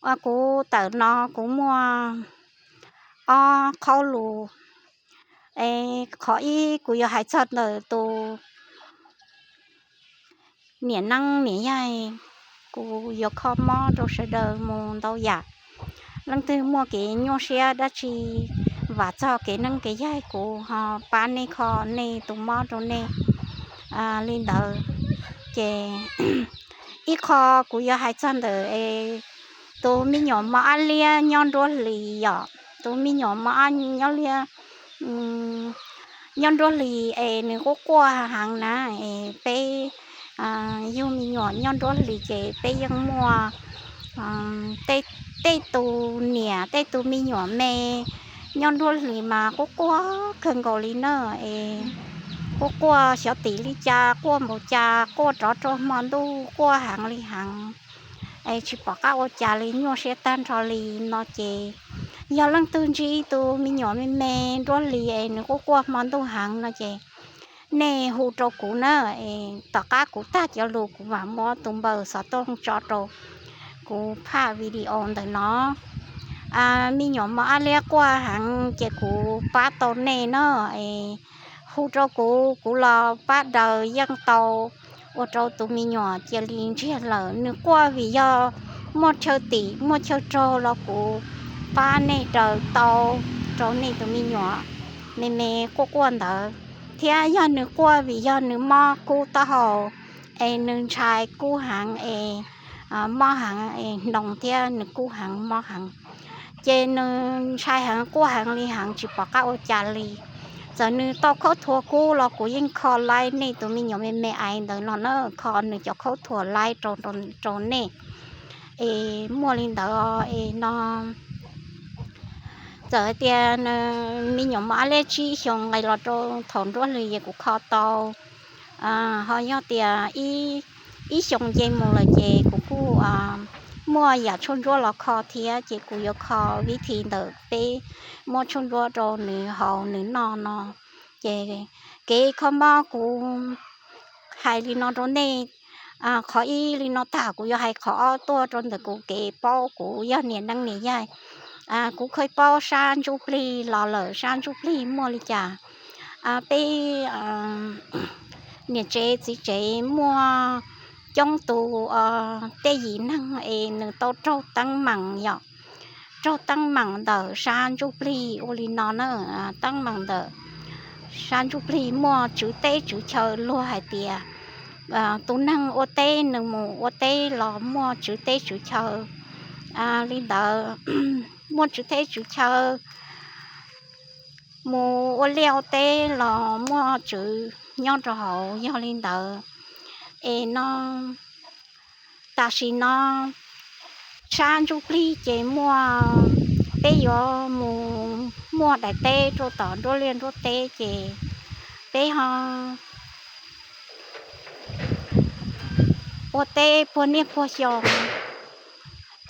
Kuv tawm no kuv muaj ob qhaub lus. Es qhov ib kuv yuav hais txog ntawm tus niam neeb niam yaig, kuv yuav kho mob rau sawv daws mus ntau yam. Leej twg muaj kev nyuaj siab dab tsi, vam txog kev neeb kev yaig, kuv ho pab nej kho nej tus mob rau nej li ntawd. Ces ib qho kuv yuav hais txog ntawm tus me nyuam mos ab liab nyob nruab hlis yom, tus me nyuam mos ab nyob liab nyob nruab hlis es nws quaj quaj heev na. Es peb yug me nyuam nyob nruab hlis ces peb yeej muaj tej tus niam tej tus me nyuam me nyob nruab hlis mas quaj quaj kawg nkaus li na. Es quaj quaj xyov tim li cas, quaj npaum cas, quaj rov rau hmo ntuj quaj heev li heev, es tsis pom qab ua cas li, nyuaj siab tag nrho li no ces yog leej twg ntsib tus me nyuam me me nruab hlis es nws quaj quaj hmo ntuj heev no ces nej hu rau kuv na. Tom qab kuv tag cov lus kuv mam muab tus npawb xov tooj tso rau kuv phaj video ntawm no. Me nyuam mos ab liab quaj heev ces kuv pab tau nej na. Hu rau kuv, kuv los pab daws yeej tau, ua rau tus me nyuam cia li ntsiag lawm. Nws quaj vim yog muaj chaw tim muaj chaw raug los kuv pab nej daws tau rau nej tus me nyuam me me quaj quaj ntawd. Thiab yog nws quaj vim yog nws mob kub taub hau es nws ntshai kub heev es mob heev es hnoos thiab nws kub heev mob heev, ces nws ntshai heev quaj heev li heev tsis pom qab ua cas li. Txawm nws tau khaub thuas kub los kuv yeej kho laib nej tus me nyuam me me aiv ntawd no na, kho nws cov khaub thuas laib rau nej. Es muaj li ntawd es no, txawm hais tias me nyuam mos ab liab tsib xyoos nqis los rau thaum nruab hlis es kuv kho tau, ho yog tias ib xyoos nce mus lawm ces kuv kuj muaj yam tshuaj ntsuab los kho thiab, ces kuv yuav kho vib thi ntawm peb muab tshuaj ntsuab rau nws haus nws noj no. Ces kev kho mob kuv hais li no rau nej. Qhov ib li no tag kuv yuav hais qhov ob tuaj rau ntawm kuv kev paub kuv yog niam neeb niam yaig. Kuv kheev paub sab ntsuj plig los lawm, sab ntsuj plig muaj li cas. Peb niam tsev txiv tsev muaj coob tus tej yim neeg es nws tau raug teeb meem yom, raug teeb meem ntawm sab ntsuj plig ua li no na. Teeb meem ntawm sab ntsuj plig muaj tswv teb tswv chaw, luag hais tias tus neeg ua teb nws mus ua teb los muaj tswv teb tswv chaw li ntawd, muaj tswv teb tswv chaw, mus ua liaj ua teb los muaj tswv nyob rau hauv. Yog li ntawd es no, tam sim no sab ntsuj plig ces muaj, peb yuav mus muaj daim teb rau tom nruab liaj nruab teb ces peb ho ua teb puag niaj puag xyoo,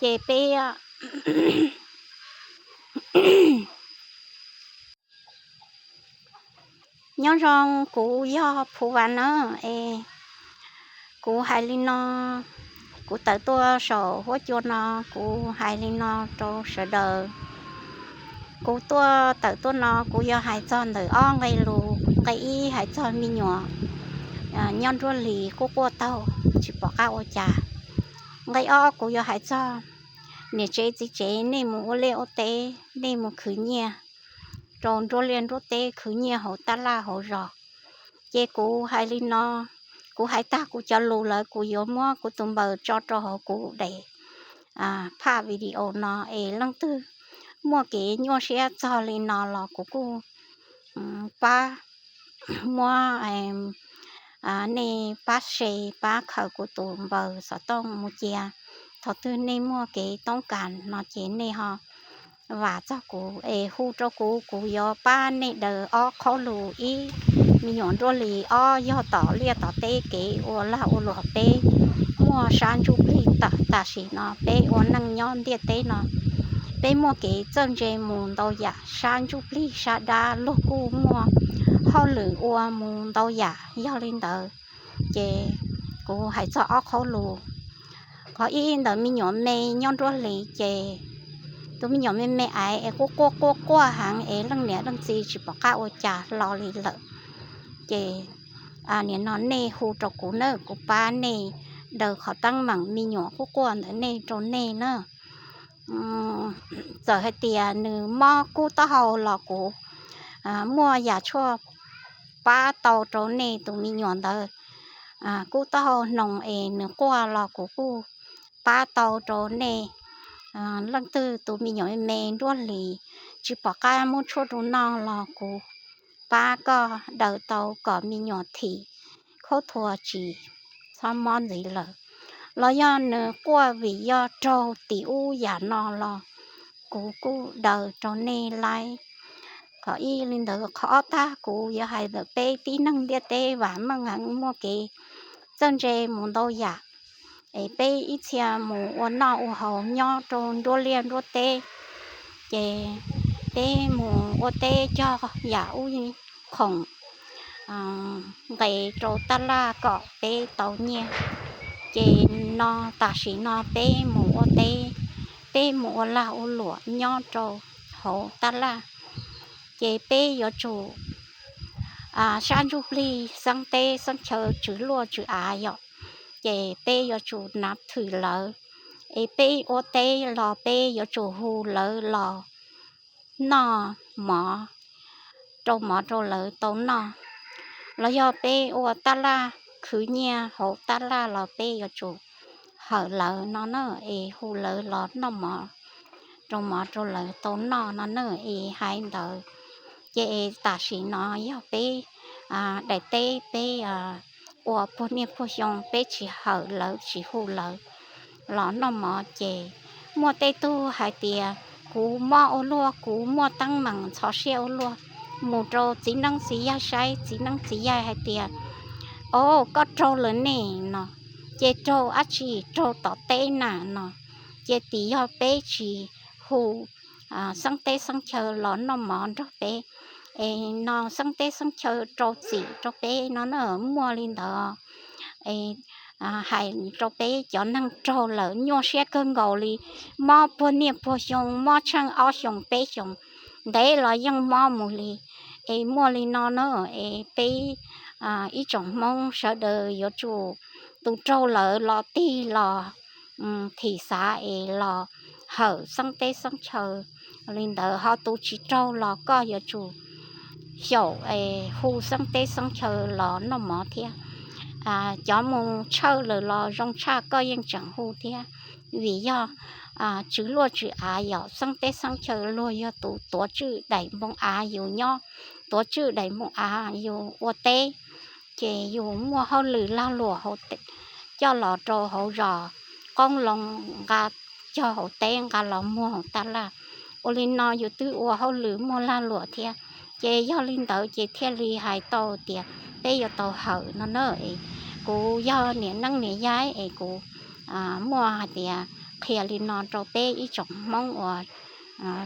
ces peb Nyob zoo, kuv yog Phu Vas na. Es kuv hais li no, kuv tawm tuaj saum huab cua no, kuv hais li no rau sawv daws. Kuv tuaj tawm tuaj no kuv yuav hais txog ntawm ob nqe lus. Nqe ib hais txog me nyuam nyob nruab hlis quaj quaj taug tsis pom qab ua cas. Nqe ob kuv yuav hais txog niam tsev txiv tsev nej mus ua liaj ua teb, nej mus khwv nyiaj rau nruab liaj nruab teb, khwv nyiaj hauv tab laj hauv zos. Ces kuv hais li no, kuv hais tag kuv cov lus lawm kuv yuav muab kuv tus npawb tso rau hauv kuv daim phaj video no es leej twg muaj kev nyuaj siab txog li no los kuv kuj pab muab, nej pab share pab khaws kuv tus npawb xov tooj mus cia. Thaum twg nej muaj kev toob kas no ces nej ho vam txog kuv es hu rau kuv, kuv yuav pab nej daws ob qhaub lus. Ib, me nyuam nruab hlis. Ob, yog tom liaj tom teb kev ua lag ua luam. Peb muaj sab ntsuj plig tam sim no peb ua neej nyob ntiaj teb no, peb muaj kev txawj ntse mus ntau yam, sab ntsuj plig sab dab luag kuj muaj hauj lwm ua mus ntau yam. Yog li ntawd ces kuv hais txog ob qhaub lus. qhov ib ntawd me nyuam me nyob nruab hlis ces tus me nyuam me me ais es quaj quaj quaj quaj heev es leej niam leej txiv tsis pom qab ua cas hlo li lawm. Ces nim no nej hu rau kuv na, kuv pab nej daws qhov teeb meem me nyuam quaj quaj ntawm nej rau nej na. Txawm hais tias nws mob kub taub hau los kuv muaj yam tshuaj pab tau rau nej tus me nyuam ntawd. Kub taub hau hnoos es nws quaj los kuv kuj pab tau rau nej. Leej twg tus me nyuam me me nruab hlis tsis pom qab muab tshuaj rau noj los kuv pab koj daws tau kom me nyuam thim khaub thuas tsis txhob mob ntxiv lawm. Los yog nws quaj vim yog raug tim ub yam no los kuv kuj daws rau nej laib. Qhov ib li ntawd, qhov ob tag kuv yuav hais ntawm peb tib neeg ntiaj teb vam meej heev muaj kev txawj ntse mus ntau yam. Es peb ib txhia mus ua noj ua haus nyob rau nruab liaj nruab teb, ces peb mus ua teb cog yam ub khoom nqes rau tab laj kom peb tau nyiaj. Ces no tam sim no peb mus ua teb, peb mus ua lag ua luam nyob rau hauv tab laj, ces peb yuav tsum sab ntsuj plig xeeb teb xeeb chaw tswv luaj tswv av yom, ces peb yuav tsum nav thwm lawv. Es peb ua teb los peb yuav tsum hu lawv los noj mov, rau mov rau lawv tau noj. Los yog peb ua tab laj khwv nyiaj hauv tab laj los peb yuav tsum hawm lawv no na, es hu lawv los noj mov, rau mov rau lawv tau noj no na. Es hais ntawd, ces tam sim no yog peb daim teb peb ua puag niaj puag xyoo peb tsis hawm lawv tsis hu lawv los noj mov ces muaj tej tug hais tias kuv mob ua luaj, kuv muaj teeb meem ntxhov siab ua luaj, mus rau txiv neeb txiv yaig saib, txiv neeb txiv yaig hais tias, o, koj raug lawm ne no, ces raug dab tsi? Raug tom teb na no. Ces tim yog peb tsis hu xeeb teb xeeb chaw los noj mov nrog peb, es no xeeb teb xeeb chaw rau txim rau peb no na, muaj li ntawd. Hais rau peb cov neeg raug lawm nyuaj siab kawg nkaus li, mob puag niaj puag xyoo, mob tsheej ob xyoos peb xyoos, ntev los yeej mob mus li. Es muaj li no na, es peb ib tsoom Hmoob sawv daws yuav tsum, tus raug lawm los tig los thim xav es los hawm xeeb teb xeeb chaw. Li ntawd ho tus tsis raug los koj yuav tsum xyaum es hu xeeb teb xeeb chaw los noj mov thiab. Cov mus tshawj lawm los zoo tshaj koj yeej tseem hu thiab, vim yog tswv luaj tswv av yom, xeeb teb xeeb chaw luag yog tus tuav tswj daim npoo av yus nyob, tuav tswj daim npoo av yus ua teb, ces yus muaj hauj lwm lag luam coj los rau hauv zos, qoob loo nqa cog hauv teb nqa los muag hauv tab laj. Ua li no yus twb ua hauj lwm muaj lag luam thiab. Ces yog li ntawd ces thiaj li hais tau tias peb yuav tau hawm no na. Kuv yog niam neeb niam yaig es kuv muaj hais tias qhia li no rau peb ib tsoom Hmoob uas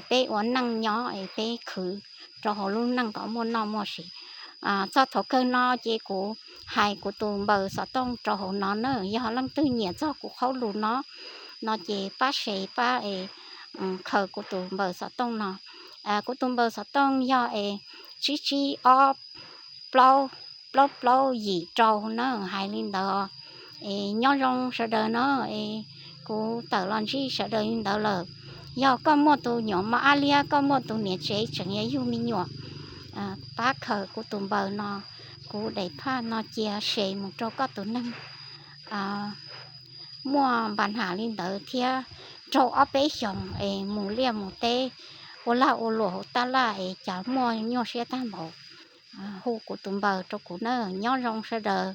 peb ua neej nyob es peb khwv rau hauv lub neej kom muaj noj muaj siv. Txog thaum kawg no ces kuv hais kuv tus npawb xov tooj rau hauv no na, yog leej twg nyiam txog kuv qhaub lus no, no ces pab share pab es khaws kuv tus npawb xov tooj no. Kuv tus npawb xov tooj yog es tsib tsib ob plaub plaub plaub yim rau na, hais li ntawd. Es nyob zoo sawv daws na, es kuv tawm los ntsib sawv daws li ntawd lawm. Yog koj muaj tus nyuam mos ab liab, koj muaj tus niam tsev tseem yuav yug me nyuam, pab khaws kuv tus npawb no, kuv daim phaj no cia share mus rau koj tus neeg muaj npa nham li ntawd thiab, raug ob peb xyoos es mus liaj mus teb, ua lag ua luam hauv tab laj es cas muaj nyuaj siab tag npaum. Hu kuv tus npawb rau kuv na, nyob zoo sawv daws.